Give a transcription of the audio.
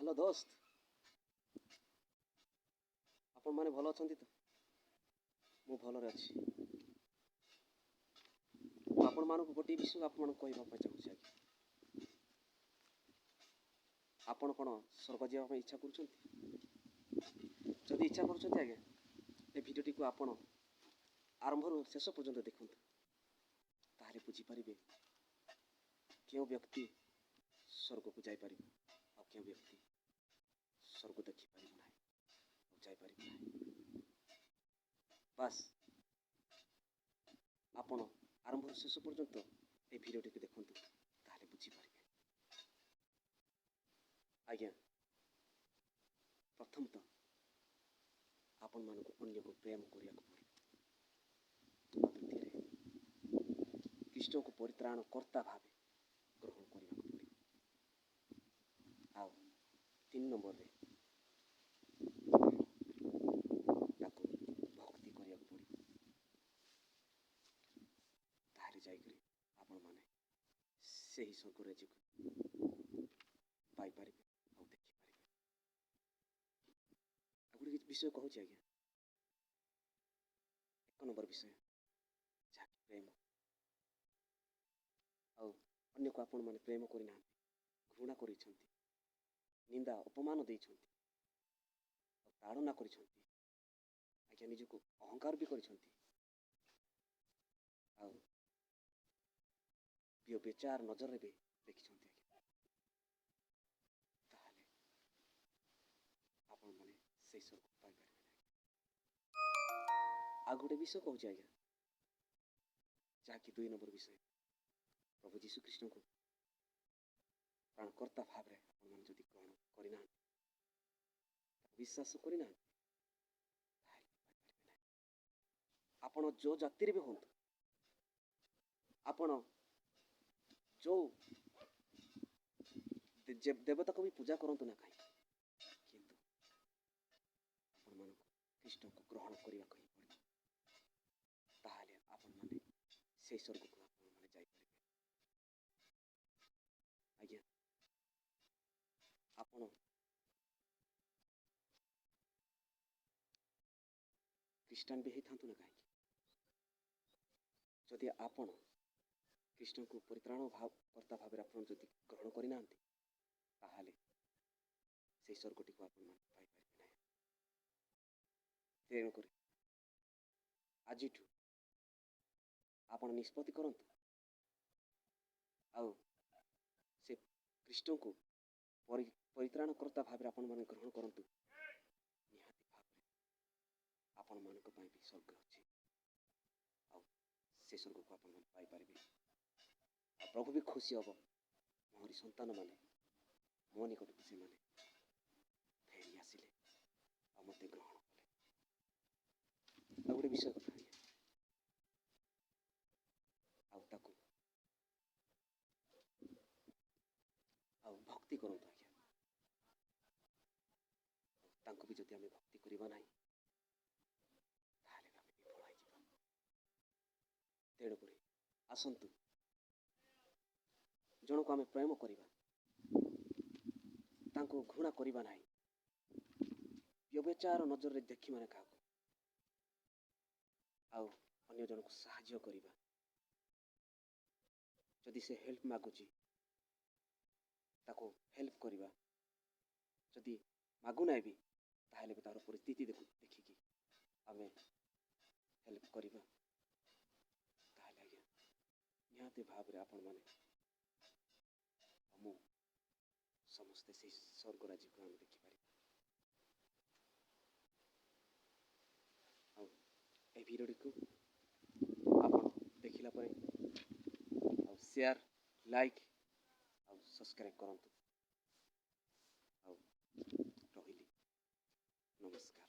Hello ଦୋସ୍ତ, ଆପଣମାନେ ଭଲ ଅଛନ୍ତି ତ? ମୁଁ ଭଲରେ ଅଛି। ମୁଁ ଆପଣମାନଙ୍କୁ ଗୋଟିଏ ବିଷୟ ଆପଣମାନଙ୍କୁ କହିବା ପାଇଁ ଚାହୁଁଛି ଆଜ୍ଞା। ଆପଣ କ'ଣ ସ୍ୱର୍ଗ ଯିବା ପାଇଁ ଇଚ୍ଛା କରୁଛନ୍ତି? ଯଦି ଇଚ୍ଛା କରୁଛନ୍ତି ଆଜ୍ଞା, ଏ ଭିଡ଼ିଓଟିକୁ ଆପଣ ଆରମ୍ଭରୁ ଶେଷ ପର୍ଯ୍ୟନ୍ତ ଦେଖନ୍ତୁ, ତାହେଲେ ବୁଝିପାରିବେ କେଉଁ ବ୍ୟକ୍ତି ସ୍ୱର୍ଗକୁ ଯାଇପାରିବ ଆଉ କେଉଁ ବ୍ୟକ୍ତି ସ୍ୱର୍ଗ ଦେଖିପାରିବ ନାହିଁ ଆଉ ଯାଇପାରିବ ନାହିଁ। ବାସ୍, ଆପଣ ଆରମ୍ଭରୁ ଶେଷ ପର୍ଯ୍ୟନ୍ତ ଏ ଭିଡ଼ିଓଟିକୁ ଦେଖନ୍ତୁ, ତାହେଲେ ବୁଝିପାରିବେ ଆଜ୍ଞା। ପ୍ରଥମତଃ ଆପଣମାନଙ୍କୁ ଅନ୍ୟକୁ ପ୍ରେମ କରିବାକୁ ପଡ଼ିବ। ଦ୍ୱିତୀୟରେ ଖ୍ରୀଷ୍ଟଙ୍କୁ ପରିତ୍ରାଣ କର୍ତ୍ତା ଭାବେ ଗ୍ରହଣ କରିବାକୁ ପଡ଼ିବ। ଆଉ 3 ନମ୍ବରରେ ତାକୁ ଭକ୍ତି କରିବାକୁ ପଡ଼ିବ। ତାହେଲେ ଯାଇକରି ଆପଣମାନେ ସେହି ସ୍ୱର୍ଗ ରାଜ୍ୟକୁ ପାଇପାରିବେ ଆଉ ଦେଖିପାରିବେ। ଆଉ ଗୋଟେ କିଛି ବିଷୟ କହୁଛି ଆଜ୍ଞା। 1 ନମ୍ବର ବିଷୟ ଯାହାକି ପ୍ରେମ। ଆଉ ଅନ୍ୟକୁ ଆପଣମାନେ ପ୍ରେମ କରିନାହାନ୍ତି, ଘୃଣା କରିଛନ୍ତି, ନିନ୍ଦା ଅପମାନ ଦେଇଛନ୍ତି ଆଉ ତାଡ଼ନା କରିଛନ୍ତି ଆଜ୍ଞା, ନିଜକୁ ଅହଙ୍କାର ବି କରିଛନ୍ତି ଆଉ ବ୍ୟଭିଚାର ନଜରରେ ବି ଦେଖିଛନ୍ତି ଆଜ୍ଞା, ତାହେଲେ ଆପଣମାନେ ସେଇ ସ୍ୱର୍ଗକୁ ପାଇପାରିବେ ନାହିଁ। ଆଉ ଗୋଟେ ବିଷୟ କହୁଛି ଆଜ୍ଞା, ଯାହାକି 2 ନମ୍ବର ବିଷୟ। ପ୍ରଭୁ ଯୀଶୁ ଖ୍ରୀଷ୍ଟଙ୍କୁ ତ୍ରାଣକର୍ତ୍ତା ଭାବରେ ଆପଣମାନେ ଯଦି ଗ୍ରହଣ କରିନାହାନ୍ତି, ତାକୁ ବିଶ୍ୱାସ କରିନାହାନ୍ତି, ତାହେଲେ ପାଇପାରିବେ ନାହିଁ। ଆପଣ ଯେଉଁ ଜାତିରେ ବି ହୁଅନ୍ତୁ, ଆପଣ ଯେଉଁ ଦେବତାକୁ ବି ପୂଜା କରନ୍ତୁ ନା କାହିଁକି, କିନ୍ତୁ ଆପଣମାନଙ୍କୁ ଖ୍ରୀଷ୍ଟଙ୍କୁ ଗ୍ରହଣ କରିବାକୁ ହିଁ ପଡ଼ିବ। ତାହେଲେ ଆପଣମାନେ ସେଇ ସ୍ୱର୍ଗକୁ ଆପଣମାନେ ଯାଇପାରିବେ ଆଜ୍ଞା। ଆପଣ ଖ୍ରୀଷ୍ଟାନ ବି ହେଇଥାନ୍ତୁ ନା କାହିଁକି, ଯଦି ଆପଣ ଖ୍ରୀଷ୍ଟଙ୍କୁ ପରିତ୍ରାଣ ଭାବ କର୍ତ୍ତା ଭାବରେ ଆପଣ ଯଦି ଗ୍ରହଣ କରିନାହାନ୍ତି, ତାହେଲେ ସେଇ ସ୍ୱର୍ଗଟିକୁ ଆପଣମାନେ ପାଇପାରିବେ ନାହିଁ। ତେଣୁକରି ଆଜିଠୁ ଆପଣ ନିଷ୍ପତ୍ତି କରନ୍ତୁ ଆଉ ସେ ଖ୍ରୀଷ୍ଟଙ୍କୁ ପରିତ୍ରାଣକର୍ତ୍ତା ଭାବରେ ଆପଣମାନେ ଗ୍ରହଣ କରନ୍ତୁ। ନିହାତି ଭାବରେ ଆପଣମାନଙ୍କ ପାଇଁ ବି ସ୍ୱର୍ଗ ଅଛି ଆଉ ସେ ସ୍ୱର୍ଗକୁ ଆପଣମାନେ ପାଇପାରିବେ। ଆଉ ପ୍ରଭୁ ବି ଖୁସି ହେବ, ମୋହରି ସନ୍ତାନମାନେ ମୋ ନିକଟକୁ ସେମାନେ ଫେରି ଆସିଲେ ଆଉ ମୋତେ ଗ୍ରହଣ କଲେ। ଆଉ ଗୋଟେ ବିଷୟ କଥା ଆଜ୍ଞା, ଆଉ ତାକୁ ଆଉ ଭକ୍ତି କରନ୍ତୁ ଆଜ୍ଞା। ଆଉ ତାଙ୍କୁ ବି ଯଦି ଆମେ ଭକ୍ତି କରିବା ନାହିଁ, ତାହେଲେ ବି ଆମେ ବିଫଳ ହେଇଯିବା। ତେଣୁକରି ଆସନ୍ତୁ, ଜଣକୁ ଆମେ ପ୍ରେମ କରିବା, ତାଙ୍କୁ ଘୃଣା କରିବା ନାହିଁ, ବ୍ୟଭିଚାର ନଜରରେ ଦେଖିବା ନାହିଁ କାହାକୁ, ଆଉ ଅନ୍ୟ ଜଣକୁ ସାହାଯ୍ୟ କରିବା। ଯଦି ସେ ହେଲ୍ପ ମାଗୁଛି, ତାକୁ ହେଲ୍ପ କରିବା। ଯଦି ମାଗୁନାହିଁ ବି, ତାହେଲେ ବି ତାର ପରିସ୍ଥିତି ଦେଖିକି ଆମେ ହେଲ୍ପ କରିବା। ତାହେଲେ ଆଜ୍ଞା, ନିହାତି ଭାବରେ ଆପଣମାନେ ଆଉ ମୁଁ ସମସ୍ତେ ସେଇ ସ୍ୱର୍ଗ ରାଜ୍ୟକୁ ଆମେ ଦେଖିପାରିବା। ଆଉ ଏହି ଭିଡ଼ିଓଟିକୁ ଆପଣ ଦେଖିଲା ପରେ ଆଉ ସେୟାର, ଲାଇକ୍ ଆଉ ସବସ୍କ୍ରାଇବ୍ କରନ୍ତୁ। ଆଉ ରହିଲି, ନମସ୍କାର।